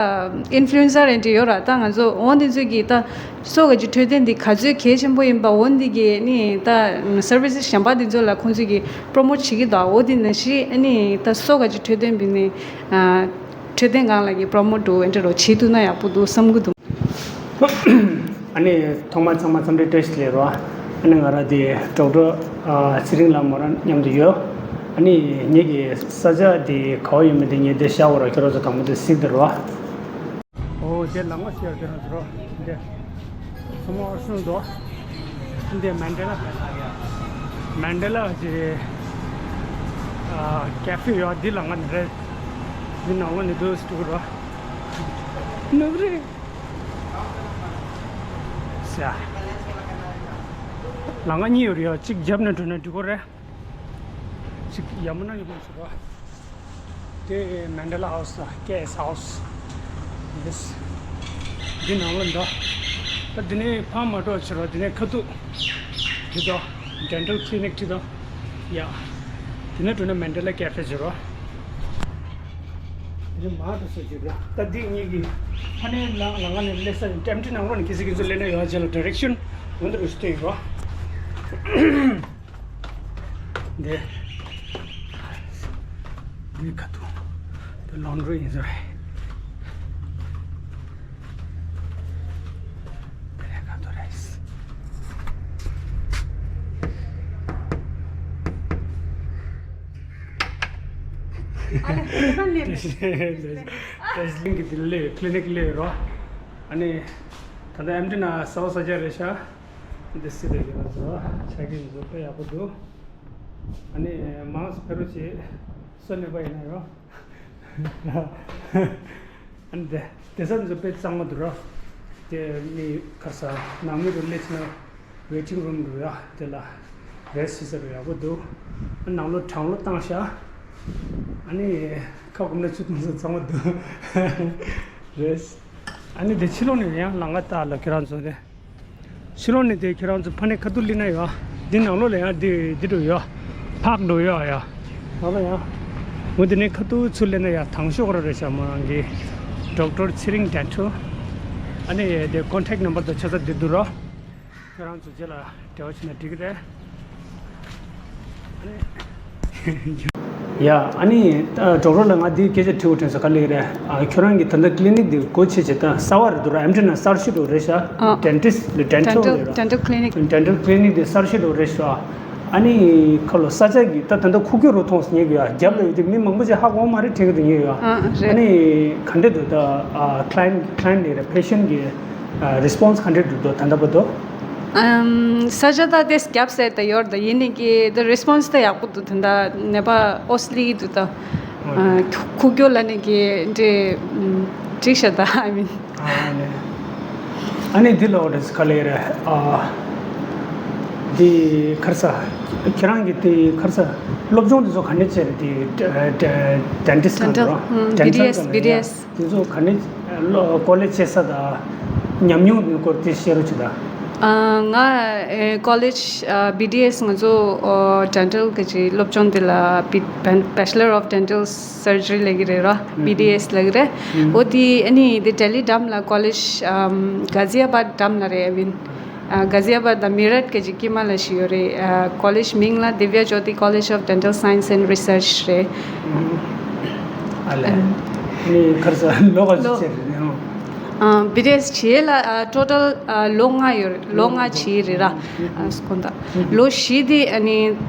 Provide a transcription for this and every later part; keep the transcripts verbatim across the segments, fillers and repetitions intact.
ཨིན་ཕུ་ལུ་ཨེན་ཟར་རེ་འདྲ་ཡོད་ར། ད་ང་ཚོ་འོ་འདི་ཚོས་ཀྱི་ད་སོ་ག་ཅིག་འཕྲོད་བསྟེན་འདི་ག་ཚོད་གལ་ཆེན་པོ་ཡིན་པ། འོ་འདི་གི་ནི་ད་སར་བི་སི་གཞན་པ་འདི་ཚོ་ལ་ཁོང་ཚོས་ཀྱི་པྲོ་མོཊ་བྱེད་ཀྱི་འདུག་འོ་འདི་ནང་བཞིན་ཨ་ནི་ད་སོ་ག་ཅིག་འཕྲོད་བསྟེན་པའི་ནི་འཕྲོད་བསྟེན་སྒང་ལ་ཀྱི་པྲོ་མོཊ་འདྲ་བོ་འདྲ་བོ་བྱེད་ཐུབ་ན་ཡག་པོ་འདུག་བསམ་གྱི་འདུག་ཨ་ནི་ཐོག་མར་ཚང་མ་འཚམས་འདྲི་བཀྲ་ཤིས་བདེ་ལེགས་རོ། ཨ་ནི་ང་རང་དེ་ཌོག་ཊར་ཨ་ཚེ་རིང་ལགས་མོ་རང་མཉམ་དུ་ཡོད། ཨ་ནི་ངེད་ཀྱི་ས་ཆ་དེ་ག་བ་ཡོད་མེད་དེ་ངས་དེ་བཞག་པ་རོ། ཁྱོད་རང་ཚོ་དང་པོ་དེ་གཟིགས་དེ་རོ། ཨོ་དེ་ལམ་ཁ་ཤར་དེ་རང་ཚོ་རོ། འདི་ཚང་མ་ཨར་སོང་འདུག་འདི་མན་ཌེ་ལ་མན་ཌེ་ལ་གི་ཨ་ཀེ་ཧྥེ་ཡོད། འདི་ལམ་ཁ་ནས་རེད། འདི་ནང་ལོགས་ནས་འདུག་སེ་འགྲོ་གི་རོ། ནུབ་རེད། ས། ལམ་ཁ་གཉིས་ཡོད་རེད་ཡ། གཅིག་རྒྱབ་ནས་འགྲོ་ན་འགྲིག་གི་རེད། གཅིག་ཡ་མུ་ན་ཡོད་པ་ཞིག་རེད། དེ་མན་ཌེ་ལ་ཧའུ་སི་ལ། ཀེ་ཨེས་ཧའུ་སི། ཡེ་སི། འདི་ནང་ལ་འདུག་ད་འདི་ནས་ཕར་མ་འགྲོ་ཕྱིར་རོ། འདི་ནས་ཁ་ཐུག་འདི་དང་ཌེན་ཊལ་ཀི་ལི་ནིག་འདི་དང་། ཡ། དེ་ནས་འགྲོ་ན་མན་ཌེ་ལ་ཀེ་ཧྥེ་ཕྱིར་རོ། རེ་མ་དུ་སོ་ཅིག་རེད། ད་འདི་གཉིས་ཀྱི་ཕ་ནས་ལ་ལ་ང་ནས་སླེབས་ས་ཡིན། ཊེམ་ཊི་ནང་ལོགས་ནས་ཁྱེད་ཚོ་ཁྱེད་ཚོ་སླེབས་ན་ཡོང་བྱས་ལ་ཌི་རེག་ཤན་འོ་འདི་རུ་སྟེ་ཡོད་རོ། འདི་འདི་ག་དུ་འདི་ལོན་ཌི་རི་ཡིན་ས་རེད། འདི་ལས་ག་དུ་རེད། ཨ་ལེ་ཁ་ལེ། ཏེ་ཏེ་ལིང་གི་དེ་ལས་ཀི་ལི་ནིག་ལས་རོ། ཨ་ནི་ད་ལྟ་ཨེམ་ཊི་ན་ས་བ་ས་ཆ་རེད་ཤག་འདི་སི་ཏེ་གི་ན་ཚོ་ཆ་གི་འཛུགས་པ་ཡག་པོ་འདུག་ཨ་ནི་མང་སུ་ཕེ་རུ་ཆེ་སོ་ནས་པ་ཡིན་ན་རོ། ཨ་ནི་དེ་དེ་ས་འཛུགས་པའི་གཙང་མ་འདུག་རོ། དེ་མི་ཁ་ས་ནང་མི་རུ་སླེབས་ན། ཝེ་ཊིང་རུམ་རུ་ཡ་དེ་ལ་རེ་སི་ས་རུ་ཡག་པོ་འདུག་ནང་ལོ་གྲང་ལོ་བཏང་ཤག་ཨ་ནི་ཁ་སྐོམ་ན་ཆུ་བཏུང་ས་གཙང་མ་འདུག་རེད། ཨ་ནི་དེ་ཕྱི་ལོགས་ནས་ཡང་ལམ་ཁ་ལྟ་ལ་ཁྱེད་རང་ཚོ་དེ། ཕྱི་ལོགས་ནས་དེ་ཁྱེད་རང་ཚོ་ཕ་ནས་ཁ་ཐུག་སླེབས་ན་ཡ། འདི་ནང་ལོགས་ལ་ཡང་འདི་འདི་འགྲོ་ཡ། ཕག་འགྲོ་ཡ་ཡ། ལ་ལ་ཡ། འོ་དེ་ནས་ཁ་ཐུག་ཚུར་སླེབས་ན་ཡ་དང་ཤོག་ར་རེད་ཤག་མོ་རང་གི་ཌོག་ཊར་ཚེ་རིང་ཌེན་ཊལ། ཨ་ནི་དེ་ཀོན་ཊེག་ནམ་བར་དང་ཆ་ཚང་འདི་འདུག་རོ། ཁྱེད་རང་ཚོ་རྗེས་ལ་འབྲེལ་བ་བྱས་ན་འགྲིག་གི་རེད། ཡ། ཨ་ནི་ཌོག་ཊར་ལ་ང་འདི་སྐད་ཆ་དྲི་བ་དྲན་སོང་། ག་ལེ་རེད། ཨ་ཁྱོད་རང་གི་ད་ལྟ་ཀི་ལི་ནིག་འདི་སྒོ་ཕྱེ་བྱས་ད་གསར་པ་རེད་འདུག་ར། ཨེམ་ཊི་ན་གསར་ཤོས་འདྲ་རེད་ཤག་ཨ། ཌེན་ཊིསི་ཌེན་ཊལ་ཌེན་ཊལ་རེད་ར། ཌེན་ཊལ་ཀི་ལི་ནིག་ཌེན་ཊལ་ཀི་ལི་ནིག་འདི་གསར་ཤོས་འདྲ་རེད་ཤག་ཨ་ནི་ཁ་ལོ་ས་ཆ་གི་ད་ད་ལྟ་ཁུག་ཀྱོག་རུ་མཐོང་སྙེག་གི་ཡ། རྒྱབ་ལ་ཡོད་དུས་མི་མང་པོ་ཅིག་ཧ་གོ་མ་རེད་དྲན་གི་འདུག་ཉེ་ཡ། ཨ་རེད། ཨ་ནི་ག་འདྲ་འདུག་ད་ཨ་ཁ་ལི་ཡན་ཁ་ལི་ཡན་ལ་རེད། པེ་ཤན་གི་ཨ་རེ་སི་པོན་སི་ག་འདྲ་འདུག་ད་ད་ལྟ་བར་དུ། ཨམ། ས་ཆ་ད་དེ་རྒྱབ་སེ་ད་ཡོད་ད་ཡིན་ནི་གི་ད་རེ་སི་པོན་སི་ད་ཡག་པོ་འདུག་ད་ད་ནད་པ་ཨོ་སི་ལི་འདུག་ད། ཨ་ཁུག་ཀྱོག་ལ་ནི་གི་འདྲེ་འགྲིག་ཤག་ད་ཨ་མིན། ཨ་ནི་ཨ་ནི་འདི་ལ་འོ་རེ་སི་ག་ལེ་རེད། ཨ་འདི་ཁར་ས་ཁྱེད་རང་གི་དེ་ཁར་ས་སློབ་སྦྱོང་དེ་ཚོ་ག་འདྲ་བྱས་རེད། དེ་ཌེན་ཊིསི་གང་རོ། ཌེན་ཊལ་བི་ཌི་ཨེ་སི་བི་ཌི་ཨེ་སི། དེ་ཚོ་ག་ནས་ལོ་ཀོ་ལེཇ་བྱེད་ས་དང་ཉམས་མྱོང་དེ་སྐོར་དེ་བཤད་རོགས་བྱེད་དང་། ཨ། ང་ཨེ་ཀོ་ལེཇ་ཨ་བི་ཌི་ཨེ་སི་ང་ཚོ་ཨོ་ཌེན་ཊལ་གི་ཅིག་སློབ་སྦྱོང་དེ་ལ་བི་བེ་ཅེ་ལར་ཨོཕ་ཌེན་ཊལ་སར་ཇི་རི་ལབ་ཀྱི་རེད་ར། ཨ་བི་ཌི་ཨེ་སི་ལབ་ཀྱི་རེད། ཨ་འོ་དེ་ཨ་ནི་དེ་ལྡི་ལི་འགྲམ་ལ་ཀོ་ལེཇ་ཨམ་ག་ཛི་ཡ་བཱད་འགྲམ་ལ་རེད། ཨ་མིན། ཨ་ག་ཛི་ཡ་བཱད་དང་མི་རཊ་གི་ཅིག་དཀྱིལ་མ་ལ་ཞིག་ཡོད་རེད། ཨ་ཀོ་ལེཇ་མིང་ལ་Divya Jyoti College of Dental Science and Research རེད། ཨ་ལས། ཨ་ནི་ཁར་ས་ལོ་ག་ཚོད་བྱས་རེད་ཨང་། ཨ་བི་ཌི་ཨེ་སི་བྱས་ལ་ཨ་ཊོ་ཊལ་ཨ་ལོ་ལྔ་ཡོད་རེད། ལོ་ལྔ་བྱས་རེད་ར། ཨ་སྐོང་ད་ལོ་བཞི་དེ་ཨ་ནི་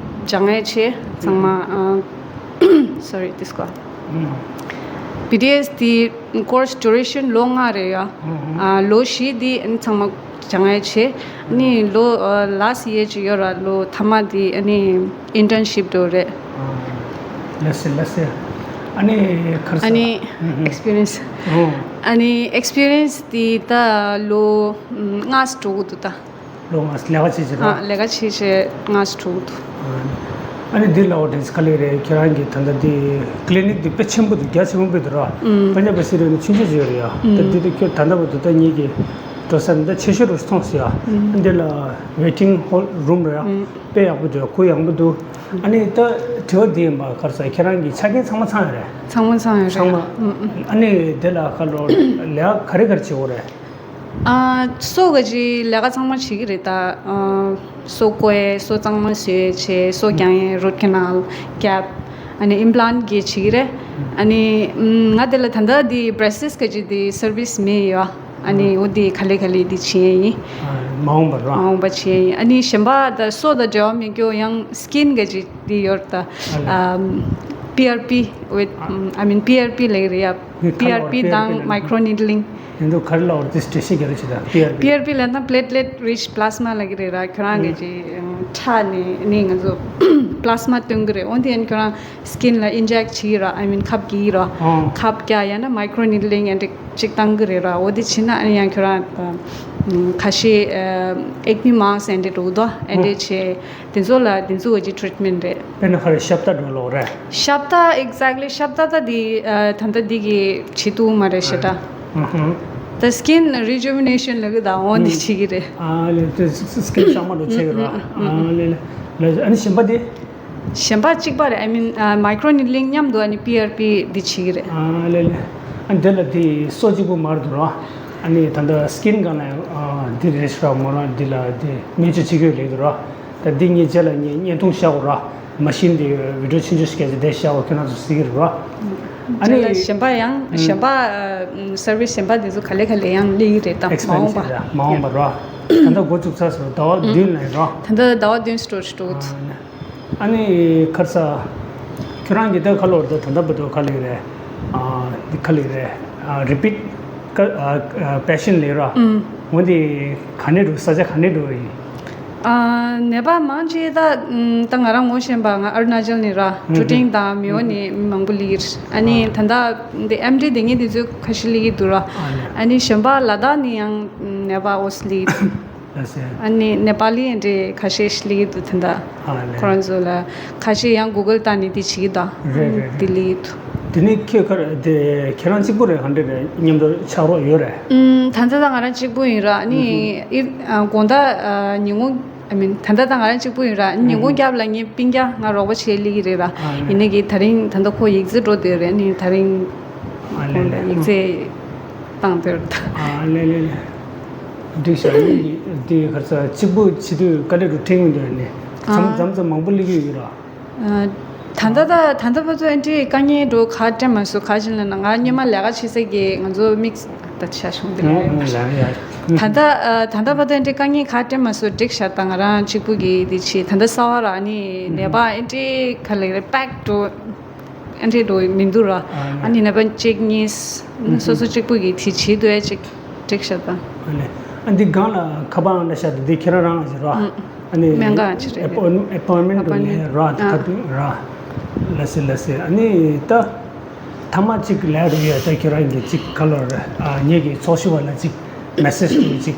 སྦྱང་ཡས་བྱས་ཚང་མ། ཨ་སོ་རི་དེ་སྐོར་བི་ཌི་ཨེ་སི་དེ་ཀོར་སི་ཌུ་རེ་ཤན་ལོ་ལྔ་རེད་ཡ། ཨ་ལོ་བཞི་དེ་ཨ་ནི་ཚང་མ་སྦྱང་ཡས་བྱས། ཨ་ནི་ལོ་ཨ་ལ་སི་ཡར་ཅིག་ཡོད་ར། ལོ་མཐའ་མ་དེ་ཨ་ནི་ཨིན་ཊརན་ཤིབ་འགྲོ་རེད། ལ་སི་ལ་སི། ཨ་ནི་ཁར་ས་ཨ་ནི་ཨེག་སི་པི་རི་ཡན་སི། ཨ་ནི་ཨེག་སི་པི་རི་ཡན་སི་དེ་ད་ལོ་ལྔ་ཙམ་འགྲོ་གི་འདུག་ད། ལོ་ལྔ་ཙམ་ལས་ཀ་བྱེད་ཀྱི་ར། ཨ་ལས་ཀ་བྱེད་བྱེད་ལྔ་ཙམ་འགྲོ་གི་འདུག་ཨ་ནི་འདི་ལ་འོ་དེ་ག་ལེ་རེད། ཁྱེད་རང་གི་ད་ལྟ་འདི་ཀི་ལི་ནིག་འདི་དཔེ་ཆེན་པོ་འདུག་རྒྱ་ཆེན་པོ་དཔེ་འདུག་ར། ཨུམ། པེ་ཉ་པེ་སི་རེད་ནི་ཆུང་ཆུང་ཅིག་ཡོད་རེད་ཡ། ད་ཨུམ། འདི་དེ་ཁྱོད་ད་ལྟ་བར་དུ་ད་ངེད་ཀྱི་ འགྲོ་ས་འདི་ཆེ་ཤོས་རུ་མཐོང་སོང་ཡ། ཨུམ། འདི་ལ་waiting hall room རེད་ཡ། ཨུམ། དཔེ་ཡག་པོ་འདུག་གུ་ཡངས་པོ་འདུག་ཨ་ནི་ད་དྲི་བ་འདི་ཡིན་པ་ག་རེ་ཟེར། ཁྱེད་རང་གི་ཆ་རྐྱེན་ཚང་མ་ཚང་ཡོད་རེད། ཚང་མ་ཚང་ཡོད་རེད། ཚང་མ། ཨུམ་ཨུམ། ཨ་ནི་དེ་ལ་ཁ་ལོ་ལས་ཀ་ག་རེ་ག་རེ་བྱེད་དགོས་རེད། ཨ། སོ་ག་ཅིག་ལས་ཀ་ཚང་མ་བྱེད་ཀྱི་རེད་ད། ཨ། སོ་བརྐོ་ཡས། སོ་གཙང་མ་བཟོ་ཡས་བྱས། སོ་བརྐྱང་ཡས། root canal, cap, ཨ་ནི་implant གི་བྱེད་ཀྱི་རེད། ཨ་ནི་ཨམ། ང་དེ་ལ་ད་ལྟ་དེ་braces ག་ཅིག་དེ་service མེད་ཡོད། ཨ་ནི་འོ་དེ་ག་ལེ་ག་ལེ་དེ་བྱེད་ཡས་ཡིན། ཨ། མ་འོངས་པར་ར། མ་འོངས་པ་བྱེད་ཡས་ཡིན། ཨ་ནི་གཞན་པ་ད་སོ་དང་འབྲེལ་བ་མེད་རྒྱུ་ཡང་skin ག་ཅིག་དེ་ཡོད་ད། ཨ་ལས། ཨམ། P R P with, ཨམ། I mean P R P ལབ་ཀྱི་རེད་ཡ། ངས་ག་རེ་P R P ལབ་པ། དང་P R P ལབ་ན། microneedling ཡིན་འདུག་ག་རེ་ལབ་པ་རེད། དེ་འགྲེལ་བཤད་རྒྱག་རོགས་བྱེད་དང་། P R P། P R P ལབ་ན་platelet rich plasma ལབ་ཀྱི་རེད་ར། ཁྱོད་རང་གི་ཅིག་ཁྲག་ནས་ནི་ང་ཚོ་plasma བཏོན་གྱི་རེད། འོ་དེ་ཡང་ཁྱོད་རང་skin ལ་inject བྱེད་ཀྱི་ར། I mean ཁབ་བརྒྱབ་ཀྱི་ར། ཨོ། ཁབ་བརྒྱབ་ཡང་ན་microneedling ཡང་འདྲ་ཅིག་བཏང་གི་རེད་ར། འོ་དེ་བྱས་ན་ཨ་ནི་ཡང་ཁྱོད་རང་ཁ་ཤས་acne marks ཡང་འདྲ་འགྲོ་གི་འདུག་ཨ་འདྲ་བྱས། དེ་ཚོ་ལ་དེ་ཚོ་གི་treatment རེད། དཔེར་ན་ག་རེ། ཤ་བཏགས་འགྲོ་ལོག་རེད། ཤ་བཏགས། Exactly ཤ་བཏགས་ད་འདི་ཨ། ད་ལྟ་འདི་གི་བྱེད་ཐུབ་མ་རེད་ཞེ་དྲག་ཨ་ཧུ། ད་skin rejuvenation ལབ་ཀྱི་ད་འོ་འདི་བྱེད་ཀྱི་རེད། ཨ་ལེ། དེ་skin གཙང་མ་འགྲོ་བྱེད་ཀྱི་རེད། ཨ་ལེ་ལེ། ཨ་ནི་གཞན་པ་དེ། གཞན་པ་གཅིག་པ་རེད། I mean ཨ། microneedling མཉམ་དུ་ཨ་ནི P R P འདི་བྱེད་ཀྱི་རེད། ཨ་ལེ་ལེ། ཨ་འདི་ལ་དེ་སོ་གཅིག་པུ་མ་རེད་འདུག་ར། ཨ་ནི་ད་ལྟ་skin སྒང་ལ་ཨ། འདི་རེད་ཤག་མོ་རང་འདི་ལ་དེ་སྨན་བཅོས་བྱེད་ཀྱི་ཡོད་ལབ་འདུག་ར། ད་འདི་ངས་རྗེས་ལ་ངས་བརྙན་ཐུང་བཞག་གོ་ར། མ་ཤེས་འདི་video ཆུང་ཆུང་ཞིག་གལ་ཆེ་དེ་བཞག་གོ། ཁྱོད་རང་ཚོ་གཟིགས་ཀྱི་རེད་ར། ཨ་ནི་དེ་ལ་གཞན་པ་ཡང་གཞན་པ་ཨ། service གཞན་པ་དེ་ཚོ་ག་ལེ་ག་ལེ་ཡང་སླེབས་ཀྱི་རེད་ད། མ་འོངས་པ། མ་འོངས་པ་ར། ད་ལྟ་འགོ་བཙུགས་ཚར་སོང་། ཟླ་བ་བདུན་ལ་ར། ད་ལྟ་ཟླ་བ་བདུན་ཙམ་འགྲོ་གི་འདུག་ཨ་ནི་ག་རེ་ཟེར། ཁྱོད་རང་གིས་ད་ག་ལོར་ད་ད་ལྟ་བར་དུ་ག་ལེ་རེད། ཨ། འདི་ག་ལེ་རེད། ཨ། repeat ཀ་ཨ། ཨ། patient ལབ་ར། ཨུམ། འོ་འདི་ག་ནས་འགྲོ། ས་ཆ་ག་ནས་འགྲོ་ཡིན། ཨ། ནད་པ་མང་ཆེ་ད་ཨུམ། ད་ང་རང་ངོ་ཤེས་པ་ང་ཨ་རུ་ན་ཅལ་ནས་ར། ཀྲུ་ཀྲིང་དང་མེའོ་ནས་མི་མང་པོ་སླེབས་ཀྱི་རེད། ཨ་ནི་ད་ལྟ་འདི་ཨེམ་ཌི་དེ་ངས་དེ་ཚོ་ཁ་ཤས་སླེབས་ཀྱི་འདུག་ར། ཨ་ནི་གཞན་པ་ལ་དྭགས་ནས་ཡང་ནད་པ་འོ་སླེབས་ཀྱི་འདུག་ལགས་སེ། ཨ་ནི་ནེ་པ་ལི་ཨེ་འདྲས་ཁ་ཤས་ཤིག་སླེབས་ཀྱི་འདུག་ད་ལྟ། ཨ་ལེ། ཁོ་རང་ཚོ་ལ་ཁ་ཤས་ཡང་གུ་གལ་བཏང་ནས་དེ་བྱེད་ཀྱི་འདུག་རེད་རེད་རེད། དེ་སླེབས་ཀྱི་འདུག་དེ་ནས་ཁྱོད་ག་རེ་དེ་ཁྱེད་རང་གཅིག་པུ་རེད། ག་འདྲས་རེད། མཉམ་དུ་ཆགས་རོགས་ཡོད་རེད། ཨུམ། ད་ལྟ་ད་ང་རང་གཅིག་པུ་ཡིན་ར། ཨ་ནི་ཨིབ་ཨ་དགོང་དག་ཨ་ཉིན་གུང་ཨ་མིན་ད་ལྟ་ད་ང་རང་གཅིག་པུ་ཡིན་ར། ཨ་ནི་ཉིན་གུང་རྒྱབ་ལ་ངའི་སྤུན་ཀྱག་ང་རོགས་པ་བྱེད་སླེབས་ཀྱི་རེད་ར། ཨ་ཡིན་ནའི་གི་ད་རིང་ད་ལྟ་ཁོ་ཡིག་ཚད་འགྲོ་བསྡད་རེད། ཨ་ནི་ད་རིང་ཨ་ལེ་ལེ། ཁོང་ལ་ཡིག་ཚད་བཏང་དེར་ད། ཨ་ལེ་ལེ་ལེ། འགྲིག་ཤག་འདི་ག་རེ་ཟེར། གཅིག་པུ་བྱེད་དུས་དཀའ་ལས་འདྲ་འཕྲད་མི་འདུག་ཨ་ནི་མཚམས་མཚམས་མཚམས་མང་པོ་སླེབས་ཀྱི་ཡོད་ར། ཨ། ད་ལྟ་ད་ད་ལྟ་བར་དུ་ཨེ་འདྲའི་དཀའ་ངལ་འདྲ་ག་འཕྲད་མ་སོང་། ག་ཅི་ལབ་ན་ང་སྔོན་མ་ལས་ཀ་བྱེད་ས་གི་ང་ཚོ་དམིགས་ད་ཆ་བྱུང་དེ་ལ་ཡོད་མ་རེད། ད་ལྟ་ཨ་ད་ལྟ་བར་དུ་ཨེ་འདྲའི་དཀའ་ངལ་ག་འཕྲད་མ་སོང་། འགྲིག་ཤག་ད་ང་རང་གཅིག་པུ་གི་དེ་བྱེད། ད་ལྟ་གསར་པ་ར། ཨ་ནི་ནད་པ་ཨེ་འདྲའི་ག་ལབ་རེད། པེག་འདྲ་ཨེ་འདྲའི་འདྲ་མི་འདུག་ར། ཨ་ནི་ནད་པ་གཅིག་གཉིས་སོ་སོ་གཅིག་པུ་གི་དེ་བྱེད་འདུག་ཨེ་ཅིག་འགྲིག་ཤག་ད། ཨ་ནི་ཨ་འདི་སྒང་ལ་ཁ་པར་འདྲ་བཞག་འདུག་འདི་ཁྱེད་རང་རང་ཞིག་ར། ཨ་ནི་སྨན་ཁང་ཅིག་རེད། appointment appointment འདྲ་ལས་ར། ཨ་ད་ག་དུས་ར། ལགས་སེ་ལགས་སེ། ཨ་ནི་ད་ཐ་མ་གཅིག་ལབ་རུ་ཡ། ད་ཁྱེད་རང་གི་གཅིག་ག་ལོར་ར། ཨ་ངེད་ཀྱི་ཚོགས་ཞུགས་པ་ལ་གཅིག་message འདྲ་གཅིག་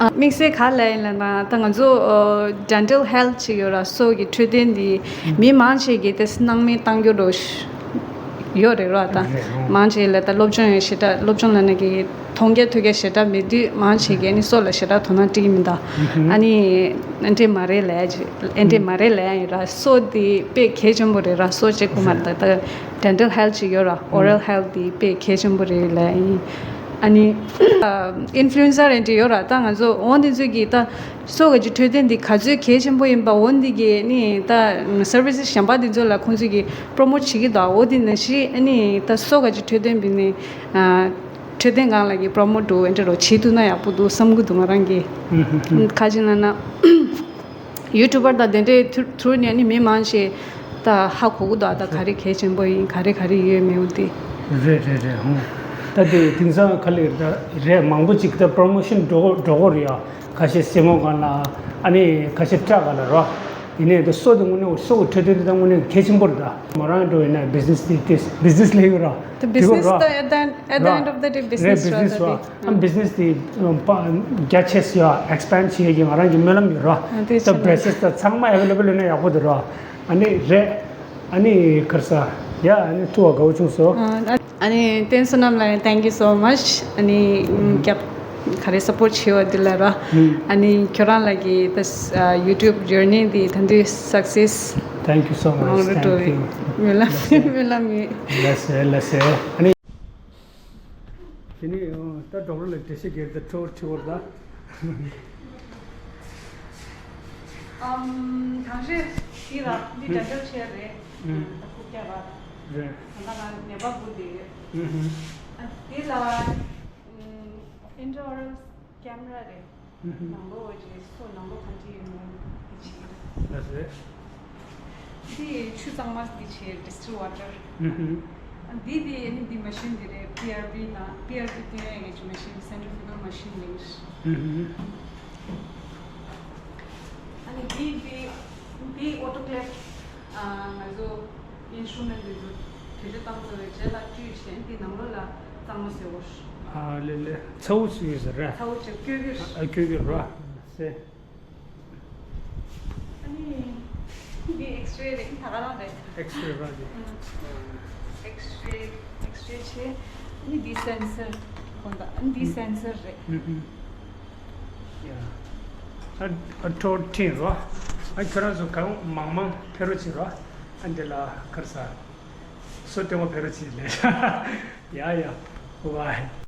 ཨ་དམིགས་བསལ་ག་ལབ་ཡིན་ལབ་ན་ད་ང་ཚོ་ཨ་dental health ཅིག་ཡོད་ར། སོ་གི་འཕྲོད་བསྟེན་འདི་མི་མང་ཆེ་གི་དེ་སྣང་མེད་བཏང་རྒྱུ་འདྲ་ཡོད་རེད་ར། ད་རེད། ཨོ། མང་ཆེ་ལ་ད་སློབ་སྦྱོང་ཡང་ཞེ་དྲག་སློབ་སྦྱོང་ལབ་ན་གི་མཐོང་རྒྱ་ཐོས་རྒྱ་ཞེ་དྲག་མེད་དུས་མང་ཆེ་གི་ཨ་ནི་སོ་ལ་ཞེ་དྲག་དོ་སྣང་སྤྲད་ཀྱི་མི་འདུག་ཨ་ནི་ཨེ་འདྲས་མ་རེད་ལབ་ཅིག་ཨེ་འདྲས་མ་རེད་ལབ་ཡ་ཡིན་ར། སོ་དེ་དཔེ་གལ་ཆེན་པོ་རེད་ར། སོ་གཅིག་པུ་མ་རེད། ད་ད་dental health ཅིག་ཡོད་ར། oral health དེ་དཔེ་གལ་ཆེན་པོ་རེད་ལབ་ཡ་ཡིན། ཨ་ནི་ཨ་influencer ཨེ་འདྲས་ཡོད་ར། ད་ང་ཚོ་འོ་འདི་ཚོ་གི་ད། སོ་ག་ཅིག་འཕྲོད་བསྟེན་འདི་ག་ཚོད་གལ་ཆེན་པོ་ཡིན་པ་འོ་འདི་གི་ནི་ད་services གཞན་པ་འདི་ཚོ་ལ་ཁོང་ཚོས་ཀྱི་promote བྱེད་ཀྱི་འདུག་འོ་འདི་ནང་བཞིན་ཨ་ནི་ད་སོ་ག་ཅིག་འཕྲོད་བསྟེན་འདི་ནི་ཨ་འཕྲོད་བསྟེན་སྒང་ལ་གི་promote འདྲ་ཨེ་འདྲ་རོ་བྱེད་ཐུབ་ན་ཡག་པོ་འདུག་བསམ་གྱི་འདུག་ང་རང་གི་ཨུ་ཧུ་ཧུ། ག་ཅི་ལབ་ན་YouTuber དང་དེ་འདྲའི་ཐུ་ཐུར་ནས་ནི་མི་མང་ཆེ་ད་ཧ་གོ་གི་འདུག་ད་ག་རེ་གལ་ཆེན་པོ་ཡིན། ག་རེ་ག་རེ་ཡོད་མེད་འོ་འདི། རེད་རེད་རེད། ཧུང་། ད་དེ་དེང་སང་ག་ལེར་ད་རེད། མང་པོ་ཅིག་ད་promotion འགྲོ་འགྲོ་གི་རེད་ཡ། ཁ་ཤས་སེན་མོ་སྒང་ལ། ཨ་ནི་ཁ་ཤས་སྐྲ་སྒང་ལ་རོ། ཡིན་ནའི་ད་སོ་དེ་དངོས་གནས་སོ་གི་འཕྲོད་བསྟེན་དེ་ད་དངོས་གནས་གལ་ཆེན་པོ་རེད་ད། མོ་རང་འགྲོ་ཡིན་ན་business དེ་དེ་business ལས་ཡོད་ར། ད་business ད་at the end, at the end of the day business རེད། ར་business ད་ར། དེ་ཨ་business དེ་པ་རྒྱ་ཆེ་སེ་ཡ་expand བྱེད་ཡ་གི་ང་རང་གི་སྨོན་ལམ་ཡོད་ར། ཨ་དེ་ད་ཆ་ལ་braces ད་ཚང་མ་available ཡོད་ན་ཡག་པོ་འདུག་ར། ཨ་ནི་རེད། ཨ་ནི་ག་རེ་ཟེར་ཡ། ཨ་ནི་ཐུག་པ་དགའ་བོ་བྱུང་སོང་། ཨ་ནི་བསྟན་བསོད་ནམས་ལགས་thank you so much ཨ་ནི་རྒྱབ། ག་རེ་སཔོར་ཊི་བྱས་པ་འདི་ལ་ར། ཨ་ནི་ཁྱོད་རང་ལ་གི་ད་ཡུ་ཊུབ་ཇར་ནི་འདི་ད་དུང་སག་སེ་སི། Thank you so much. Thank you. སྨོན་ལམ་སྨོན་ལམ་ཡོད། ལགས་སོ་ལགས་སོ། ཨ་ནི། དེ་ནས་ད་ཌོག་ཊར་ལ་འགྲེལ་བཤད་རྒྱག་ད་ཁྲོ་ཁྲི་བོར་ད། ཨམ། གང་རེད་འདི་ར་འདི་ཌེན་ཊལ་ཆེར་རེད། ད་ཁུག་རྒྱག་པ། རེད། ད་ང་ནད་པ་བུ་འདི་རེད། ཨ་འདི་ལ་ཨིན་ཊྲ་ཨོ་རལ་ཀེམ་ར་རེད། ནང་ལོགས་ཀྱི་སོ་ནང་ལོགས་གང་ཅི་ཡོད་མེད་དེ་བྱེད། ལགས་སོ། དེ་ཆུ་གཙང་མ་དེ་བྱེད། ཌི་སི་ཊིལ་ཝ་ཊར། ཨ་འདི་དེ་ཨ་ནི་འདི་མ་ཤིན་དེ་རེད། པི་ཨར་བི་དང་པི་ཨར་བི་སྟོན་ཡས་ཀྱི་མ་ཤིན། སེན་ཊི་རི་ཕིའུ་གལ་མ་ཤིན་ཡིན། ཨ་ནི་འདི་འདི་འདི་ཨོ་ཊོ་ཀེ་ལེབ། ང་ཚོ་ཨིན་སི་ཊུ་མེན་ཊི་འདི་ཚོ་བེད་སྤྱོད་བཏང་ཚར་བའི་རྗེས་ལ་བཀྲུས་བྱས་འདི་ནང་ལོགས་ལ་གཙང་མ་བཟོས་པ། ཨ་ལེ་ལེ། ཚ་བོ་ཞིག་ཡོད་ས་རེད། ཚ་བོ་ཅིག་སྐྱོ་གི་རེད། ཨ་སྐྱོ་གི་རེད་པ། སེ། ཨ་ནི་འདི་ཨེགས་རེ་རེད། ད་ག་རང་རེད། ཨེགས་རེ་ར་འདི། ཨེགས་རེ་ཨེགས་རེ་བྱས། ཨ་ནི་འདི་སེན་སར་དགོངས་དག་ཨ་ནི་འདི་སེན་སར་རེད། ཡ། ཨ་ཨ་ཁྲོ་ཁྲིན་རོ། ཨ་ཁྱོད་རང་ཚོ་གང་མང་མང་ཕེབས་རོགས་བྱེད་རོ། ཨ་འདི་ལ་ཁར་ས། སོ་སྟོན་པ་ཕེབས་རོགས་བྱེད་ལེ། ཡ་ཡ། བའི།